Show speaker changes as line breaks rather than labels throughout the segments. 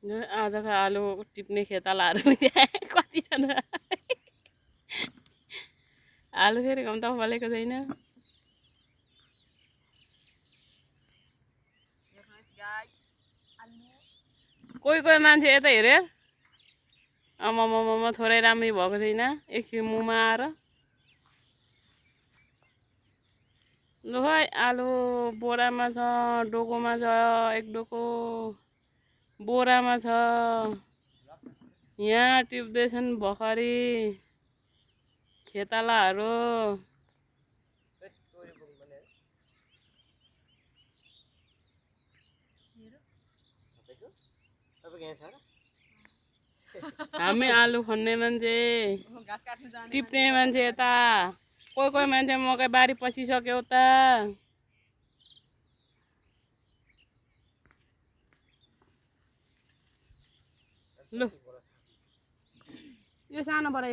आजको आलु टिप्ने खेतालाहरू कतिजना आलु फेरि कम्ता फलेको छैन। कोही कोही मान्छे यता हेऱ्यो आमामामा थोरै राम्रै भएको छैन एकछिन मुमा आएर लु है आलु बोरामा छ डोकोमा छ एक डोको बोरामा छ यहाँ टिप्दैछन् भर्खरी खेतालाहरू। हामी आलु खन्ने मान्छे टिप्ने मान्छे यता कोही कोही मान्छे मकै बारी पसिसक्यो त। लु यो सानो बोरा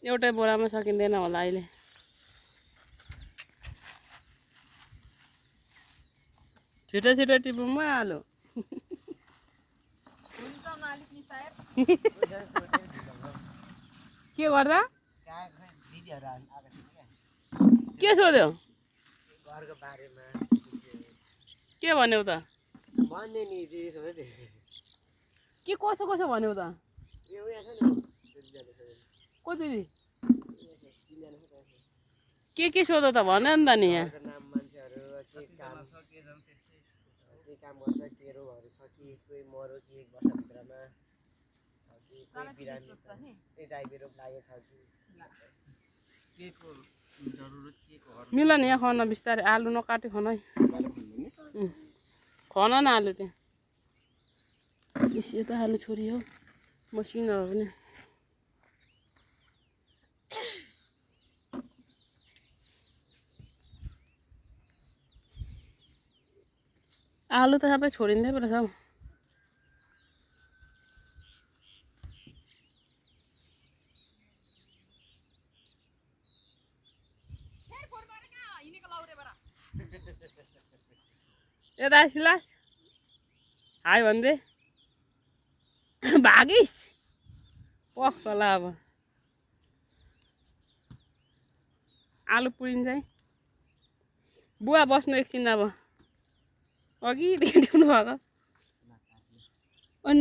एउटै बोरामा सकिँदैन होला अहिले। छिटो छिटो टिपौँ म आलु के गर्दा के सोध्यो के भन्यौ त के कसो कसो भन्यौ त को दिदी के सोध्यो त भन नि त नि यहाँ काम गर्छ केरोहरू छ कि कोही मरो कि वर्षभित्रमा छ कि कोही बिरामी छ नि त्यही जाइबे रोग लागेको छ कि केको जरुरत केको मिल नि यहाँ खन बिस्तारै आलु नकाटी खन है खन न आलु त्यहाँ यो त आलु छोरी हो मसिनो हो भने आलु त सबै छोडिँदै पो रहेछ हौ। यता सिलास हाई भन्दै भागिस् पख होला अब आलु पुरिन्छ है। बुवा बस्नु एकछिन अब अघिदेखि टिप्नु भएको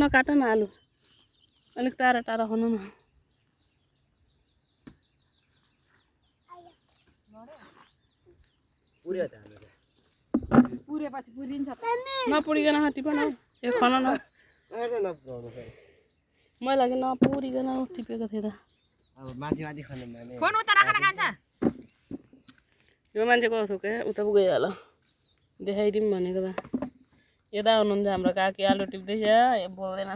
नकाट न आलु अलिक टाढा टाढा खन्नु न। नपुरिकन टिप न यो खन न मैले लागि नपुरिकन टिपेको थिएँ त यो मान्छेको थुके उता पो गइहाल्यो देखाइदिउँ भनेको त। यता हुनुहुन्छ हाम्रो काकी आलु टिप्दैछ बोल्दैन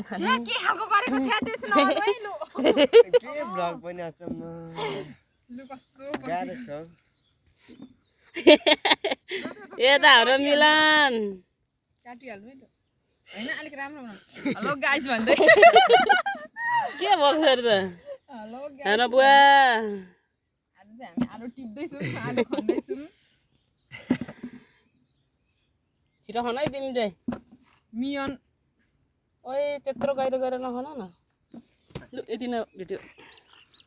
यता हाम्रो मिलन हेलो गाइज भन्दै के भएको त हेलो बुवा आज चाहिँ हामी आलु टिप्दैछौँ आलु खन्दैछौँ छिटो खन है तिमी चाहिँ मियन ओए त्यत्रो गहिरो गएर नखन न लु यति नै भेट्यो।